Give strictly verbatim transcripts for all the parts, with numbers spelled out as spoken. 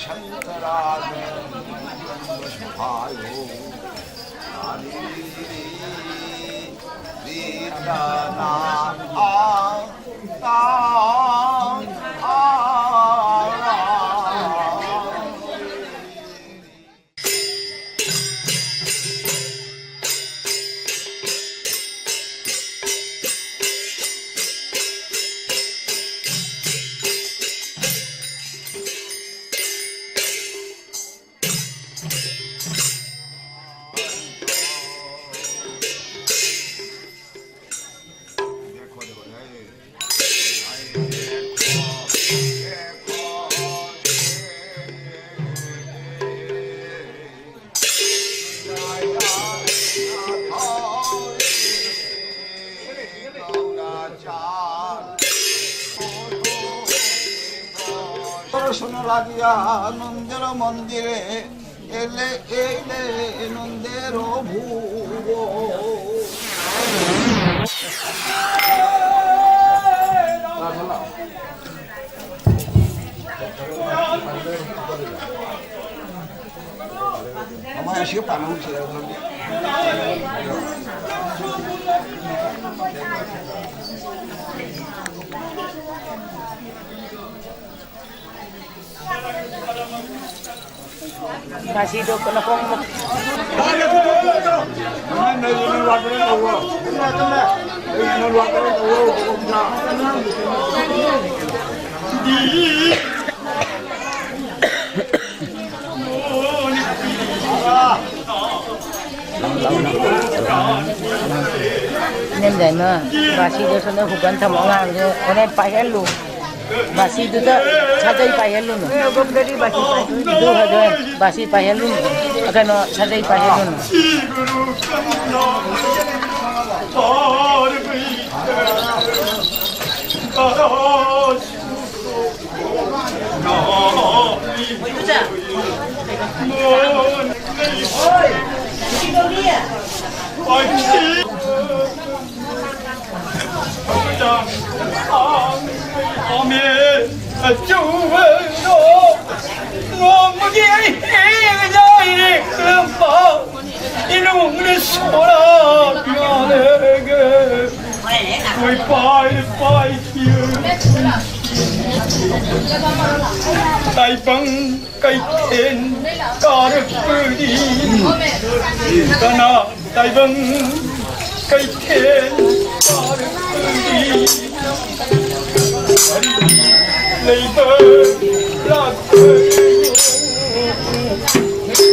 शंकरानंद भायो नारी रीतना आ, आ, आ। দর্শন লাগিয়া নন্দের মন্দিরে এলে, এলে নন্দের ভুব। ꯃꯁꯤꯗꯣ ꯅꯈꯣꯡ ꯃꯨꯛ- ꯏꯅꯝꯗꯥꯏꯃ, ꯕꯥꯁꯤꯗꯣ ꯁꯣꯝꯗ ꯍꯨꯒꯟ ꯊꯝꯃꯣ, ꯑꯉꯥꯡꯗꯣ ꯍꯣꯔꯦꯟ ꯄꯥꯏꯍꯜꯂꯨ꯫ ꯕꯥꯁꯤꯗꯨꯗ ꯁꯥꯖꯩ ꯄꯥꯏꯍꯜꯂꯨꯅꯨ꯫ ꯑꯗꯨ ꯍꯣꯔꯦꯟ ꯕꯥꯁꯤ ꯄꯥꯏꯍꯜꯂꯨꯅꯨ꯫ ꯀꯩꯅꯣ, ꯁꯥꯖꯩ ꯄꯥꯏꯍꯜꯂꯨꯅꯨ꯫ ꯅꯣꯡꯃꯒꯤ ꯑꯩ ꯍꯦꯛ ꯂꯥꯏꯔꯤꯛ ꯇꯝꯕ ꯏꯅꯨꯡꯅ ꯁꯣꯔꯥ ꯌꯥꯔꯒ ꯀꯣꯏꯄꯥꯏ ꯄꯥꯏꯈꯤ꯫ ꯇꯥꯏꯕꯪ ꯀꯩꯊꯦꯜ ꯀꯥꯔꯛꯄꯗꯤ ꯀꯅꯥ ꯇꯥꯏꯕꯪ ꯀꯩꯊꯦꯜ ꯀꯥꯔꯛꯄꯗꯤ ꯂꯩꯕ ꯂꯥꯛꯄ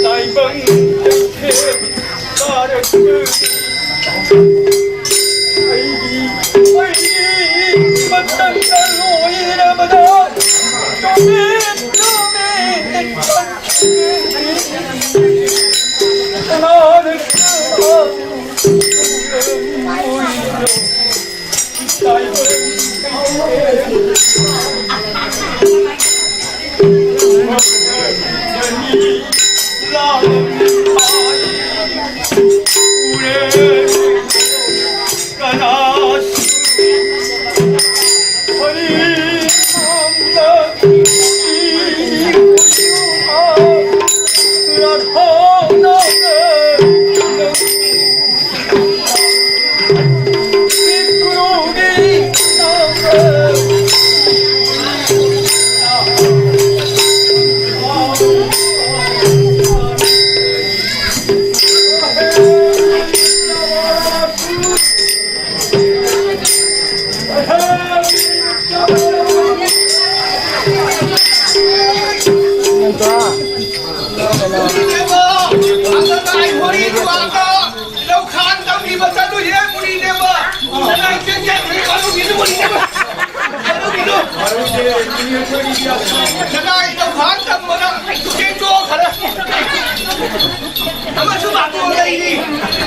ꯇꯥꯏꯕꯪ ꯀꯩꯊꯦꯜ ꯀꯥꯔꯛꯄꯗꯤ ꯑꯩꯒꯤ ꯃꯇꯝꯗ ꯂꯣꯏꯔꯕꯗ ꯅꯨꯃꯤꯠ ꯅꯨꯃꯤꯠ ꯂꯧꯈꯥꯟ ꯇꯝꯕꯤꯕ ꯆꯠꯂꯨꯏꯌꯦ ꯃꯨꯅꯤꯅꯦꯕ꯫ ꯅꯅꯥꯏ ꯆꯦꯟ ꯆꯦꯟ ꯃꯤ ꯑꯗꯨꯒꯤꯗꯨ ꯃꯨꯅꯤꯅꯦꯕ꯫ ꯑꯗꯨꯒꯤꯗꯨ꯫ ꯅꯅꯥꯏ ꯂꯧꯈꯥꯟ ꯇꯝꯕꯗ ꯆꯦꯟꯊꯣꯛꯈ꯭ꯔꯦ꯫ ꯑꯃꯁꯨ ꯂꯥꯛꯇꯨ ꯂꯩꯔꯤ꯫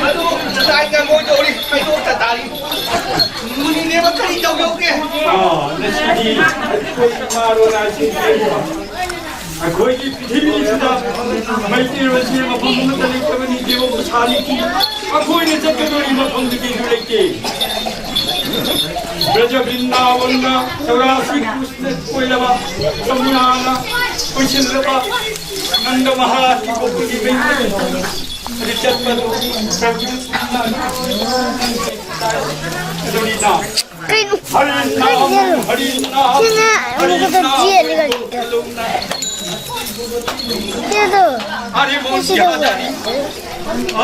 ꯑꯗꯨ ꯅꯅꯥꯏ ꯆꯪꯉꯣꯏꯗꯧꯔꯤ꯫ ꯈꯥꯏꯗꯣꯛꯇ ꯇꯥꯔꯤ꯫ ꯃꯨꯅꯤꯅꯦꯕ ꯀꯔꯤ ꯇꯧꯗꯧꯒꯦ? ꯑꯥ, ꯉꯁꯤꯗꯤ ꯑꯩꯈꯣꯏ ꯏꯃꯥ ꯂꯣꯟ ꯑꯁꯤ ꯑꯩꯈꯣꯏꯒꯤ ꯄ꯭ꯔꯤꯊꯤꯕꯤꯁꯤꯗ ꯃꯩꯇꯩꯂꯣꯟꯁꯦ ꯃꯐꯝ ꯑꯃꯠꯇ ꯂꯩꯇꯕꯅꯤ, ꯗꯦꯕ ꯄꯩꯁꯥꯅꯤ꯫ ꯑꯩꯈꯣꯏꯅ ꯆꯠꯀꯗꯧꯔꯤ ꯃꯐꯝꯗꯨꯗꯤ ꯑꯗꯨ ꯂꯩꯇꯦ꯫ ꯕ꯭ꯔꯖ ꯕ꯭ꯔꯤꯟꯗꯥꯕꯟꯗ ꯆꯧꯔꯥꯁꯤ ꯀ꯭ꯔꯤꯁꯅ ꯀꯣꯏꯔꯕ ꯖꯃꯨꯅꯥꯅ ꯄꯨꯟꯁꯤꯜꯂꯕ ꯅꯪꯗ ꯃꯍꯥꯛꯀꯤ ꯀꯣꯛꯄꯒꯤ ꯃꯌꯨꯝꯗ ꯑꯗꯨ ꯆꯠꯄꯗꯨ ꯄ꯭ꯔꯚꯨꯅ ꯑꯗꯨꯅꯤꯅ꯫ ꯀꯩꯅꯣ? ꯍꯔꯤ ꯅꯥꯝ, ꯀꯩꯅꯣ? ꯍꯔꯤ ꯅꯥꯝ, ꯁꯤꯅ ꯍꯔꯤ ꯑꯃꯨꯛꯀ ꯅꯥꯝ꯫ ꯆꯦꯜꯂꯤ ꯀꯩꯅꯣ? ꯁꯤꯗꯣ꯫ ꯑꯔꯦ ꯃꯣ ꯁꯤꯗꯣ꯫ ꯌꯥꯗꯅꯤ꯫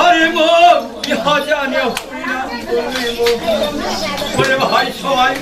ꯑꯔꯦ ꯃꯣ ꯌꯥꯗꯅꯤ꯫ ꯑꯔꯦ ꯃꯣ꯫ ꯑꯔꯦ ꯃꯣ ꯍꯥꯏ ꯁꯣ ꯍꯥꯏ꯫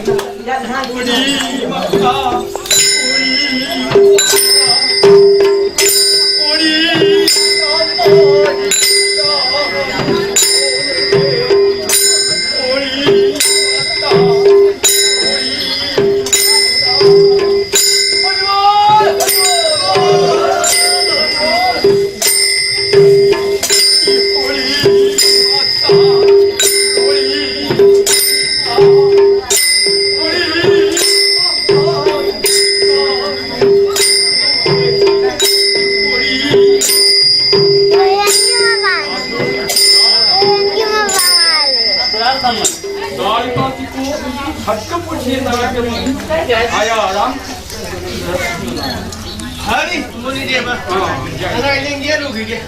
ꯍꯥꯏꯔꯤ, ꯃꯨꯅꯤꯗꯦꯕ꯫ ꯑꯥ꯫ ꯀꯗꯥꯏꯗ ꯌꯦꯠꯂꯨꯈꯤꯒꯦ?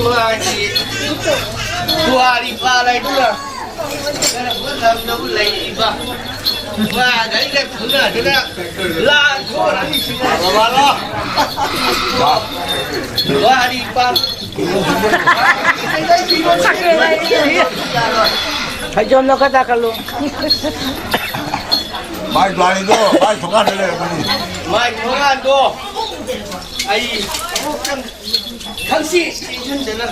ꯃꯥꯒꯤ ꯄꯨꯋꯥꯔꯤ ꯄꯥꯜꯂꯗꯨꯅ ꯀꯔꯝꯕ ꯂꯝꯗꯕꯨ ꯂꯩꯔꯤꯕ ꯃꯥꯒ ꯑꯩꯒ ꯈꯪꯅꯗꯅ ꯂꯥꯟ ꯊꯣꯛꯑꯅꯤ ꯁꯤꯅ꯫ ꯋꯥꯔꯤ ꯄꯥꯜ꯫ ꯐꯩꯖꯣꯝꯗꯣ ꯈꯔ ꯇꯥꯈꯠꯂꯨ꯫ ꯃꯥꯏ ꯕ꯭ꯂꯥꯏꯟꯗꯣ ꯃꯥꯏ ꯊꯣꯡꯒꯥꯟꯗ ꯂꯩꯔꯝꯒꯅꯤ꯫ ꯃꯥꯏ ꯊꯣꯡꯒꯥꯟꯗꯣ ꯑꯩ ꯑꯃꯨꯛꯇꯪ ꯈꯪꯁꯤ ꯆꯦꯟꯁꯤꯟꯗꯅ꯫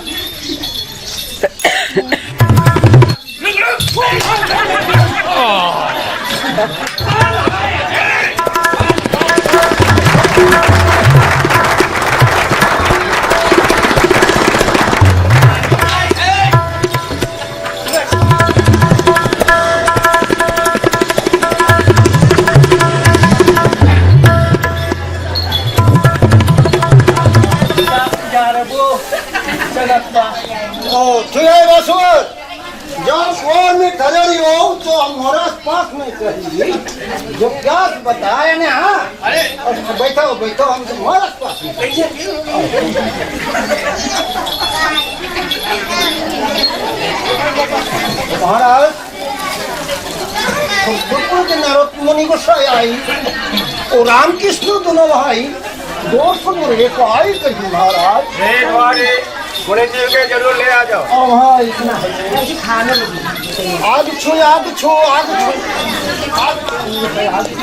ꯌꯥꯔꯕꯣ? ꯆꯪꯉꯛꯄ꯫ Oh, today was what? Just one minute, Hajari, oh, so I'm harassed past जो क्या बताया ना, हाँ? अरे, बैठो, बैठो, हम तुम्हारा स्वागत। महाराज, बिल्कुल के नारद मुनि गोसाई आई, और रामकृष्ण दोनों भाई, दो सौ रे पाई कही महाराज। हे द्वारे, मुनि जी के जरूर ले आ जाओ। और हाँ, इतना है। आग छो, आग छो, आग छो। आग छो, आग छो।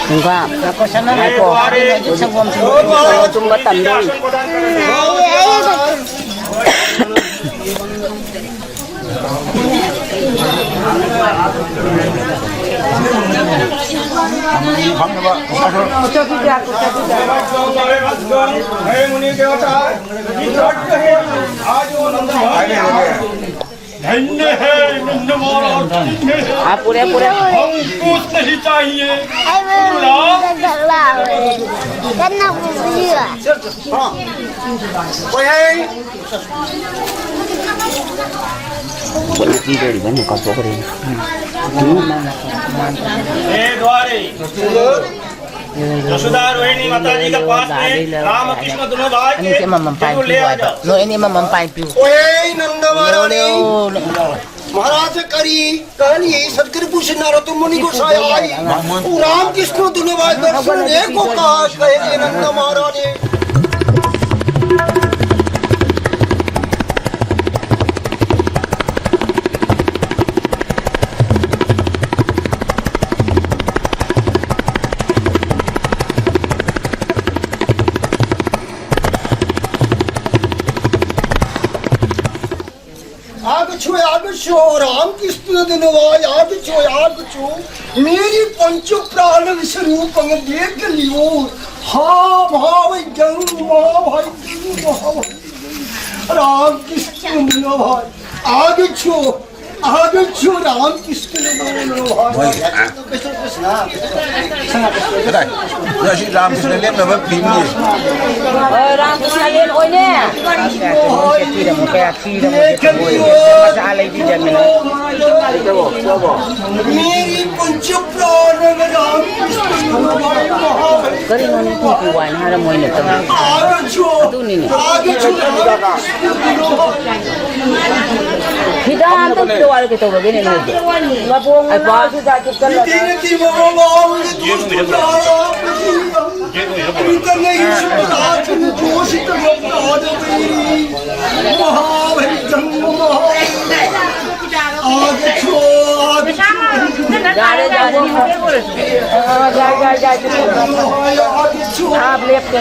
Enggak. Ako. Ako. Ako, tumba tandun. धन्य है नंद महाराज, धन्य है। आप पूरे, पूरे। हमको नहीं चाहिए। Kan aku beli lah. Wala kang gari ba? Nakapo ka rin. हे द्वारे, यशोदा रोहिणी माता जी के पास में राम कृष्ण दोनों भाई के, जरूर ले आ जाओ। No, ini mamampain piu. Oy, Nanda Maharani. Maharaja kari, kali, Sadguru Purush Narad Muni Gosai ai. O Ram Krishna dunu bai darshan eko ka kahe Nanda Maharani. आगच्छो, आगच्छो, Ramakrishna दिनवाय, आगच्छो, आगच्छो। मेरी पंच प्राण स्वरूपं देख लियो। हा भावज्ञं, हा भावज्ञं, हा भावज्ञं। रामकृष्ण दिनवाय, आगच्छो। आगे छो राम कृष्ण ने बोलो, ꯍꯣꯏ꯫ कृष्ण कृष्ण। ꯀꯗꯥꯏ? ꯉꯁꯤ ꯔꯥꯃꯀ꯭ꯔꯤꯁꯅ ꯂꯦꯞꯅꯕ ꯐꯤꯝꯅꯤ꯫ ꯍꯣꯏ, ꯔꯥꯃꯀ꯭ꯔꯤꯁꯅ ꯂꯦꯟ ꯑꯣꯏꯅꯦ꯫ ꯃꯆꯥ ꯂꯩꯕꯤꯗꯕꯅꯤ꯫ मेरी पंच प्राण राम कृष्ण ने बोलो। ꯀꯔꯤꯅꯣꯅꯦ, ꯀꯨꯏ ꯀꯨꯏ ꯋꯥꯏꯅ ꯍꯥꯏꯔꯝꯃꯣꯏꯅꯦ ꯇꯧꯔꯤꯁꯦ꯫ ꯑꯗꯨꯅꯤꯅꯦ꯫ ꯐꯤꯗꯥ ꯑꯝꯇ ꯄꯤꯔꯛꯑꯣ ꯍꯥꯏꯔꯒ ꯀꯩꯗꯧꯔꯒꯦꯅꯦ ꯅꯣꯏꯕꯣ? ꯂꯕꯣꯡ ꯃꯅꯥꯁꯤꯗ ꯆꯤꯛꯁꯜꯂꯒ꯫ ꯌꯥꯔꯦ, ꯌꯥꯔꯦ꯫ ꯑꯥ, ꯌꯥꯏ, ꯌꯥꯏ, ꯌꯥꯏ꯫ ꯍꯥꯞ ꯂꯦꯞꯇꯦ꯫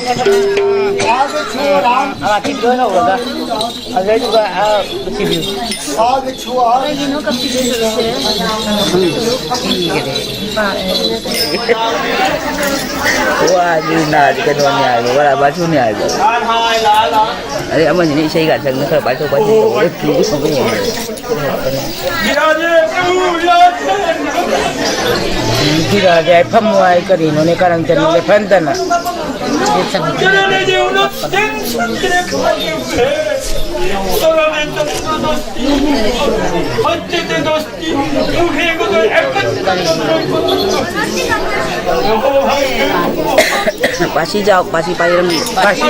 ꯑꯥ, ꯊꯤꯕꯤꯌꯨ, ꯍꯧꯔꯒ꯫ ꯑꯗꯨꯗꯩꯗꯨꯒ, ꯑꯥ, ꯊꯤꯕꯤꯌꯨ꯫ ꯀꯩꯒꯤꯅꯣ ꯀꯞꯄꯤꯗꯣꯏꯁꯦ? ꯋꯥꯗꯤ ꯅꯥꯗꯤ ꯀꯩꯅꯣꯅꯤ ꯍꯥꯏꯕ, ꯋꯥꯔꯥ ꯕꯥꯁꯨꯅꯤ ꯍꯥꯏꯕ꯫ ꯑꯗꯩ ꯑꯃꯅꯤꯅ ꯏꯁꯩꯒ ꯁꯛꯅ ꯈꯔ ꯄꯥꯏꯊꯣꯛ ꯄꯥꯏꯁꯤꯟ ꯇꯧꯔꯒ ꯐꯤ ꯁꯨꯕ ꯌꯦꯡꯉꯦ꯫ ꯁꯤꯔꯥꯁꯦ ꯐꯝꯃꯨ ꯍꯥꯏ ꯀꯔꯤꯅꯣꯅꯦ, ꯀꯔꯟ ꯆꯟꯕꯁꯦ ꯐꯟꯗꯅ꯫ ꯄꯥꯁꯤ ꯖꯥꯎ, ꯄꯥꯁꯤ ꯄꯥꯏꯔꯝꯃꯤ꯫ ꯄꯥꯁꯤ꯫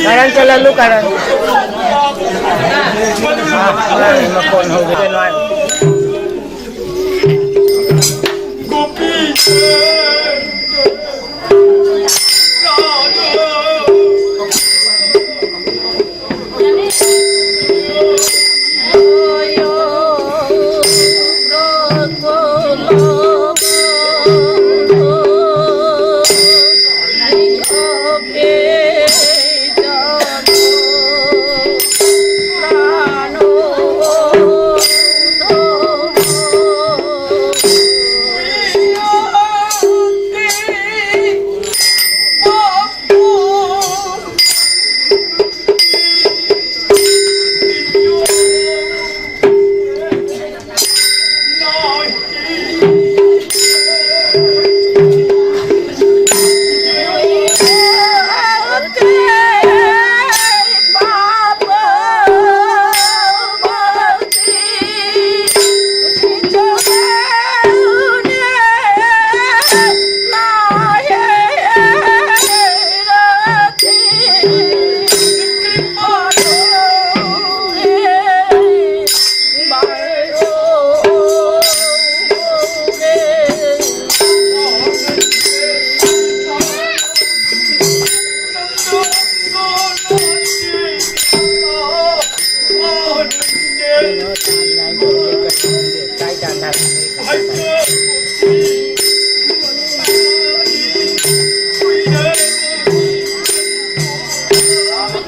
ꯀꯔꯟ ꯆꯠꯍꯜꯂꯨ, ꯀꯔꯟ꯫ ꯑꯥ, ꯑꯉꯥꯡꯒꯤ ꯃꯈꯣꯟ ꯍꯧꯒꯗꯣꯏꯅꯣ ꯍꯥꯏ꯫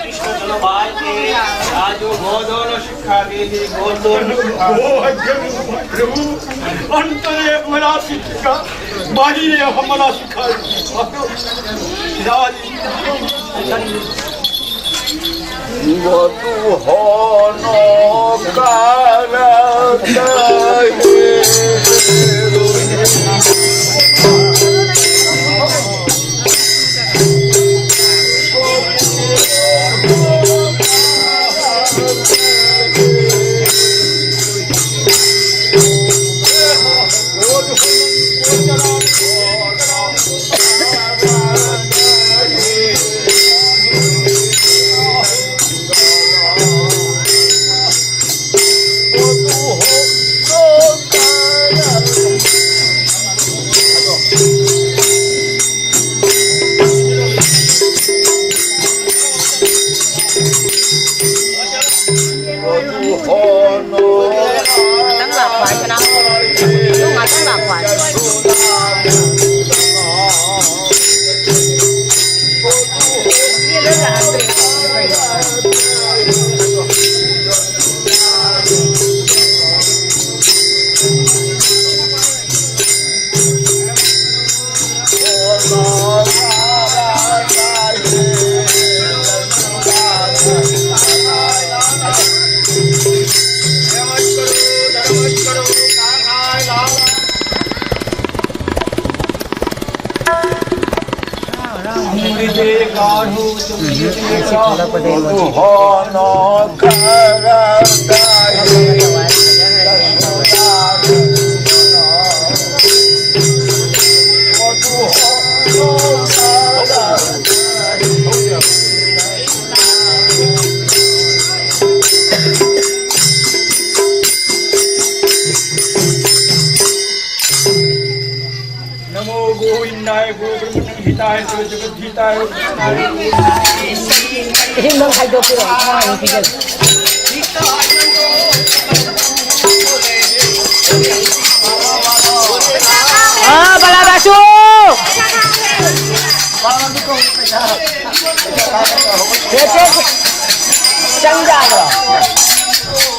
कृष्ण चलो भाई के, राजू गोदोन शिक्षा दीदी, गोदोन शिक्षा। ओ, प्रभु, अंतरे हमारा शिक्षा, बाहिरे हमारा शिक्षा। राज- वधु हन करत हे। Ngakang lakwan ka na. Yung ngakang lakwan. नमो गोविंदाय गो ब्रह्मणं हिताय सर्व जगत हिताय। Isin nang hydro puro. Ah, yung tigil. Ah, balabaso! ꯆꯦ, ꯆꯦ, ꯆꯪ ꯌꯥꯕ꯭ꯔꯣ?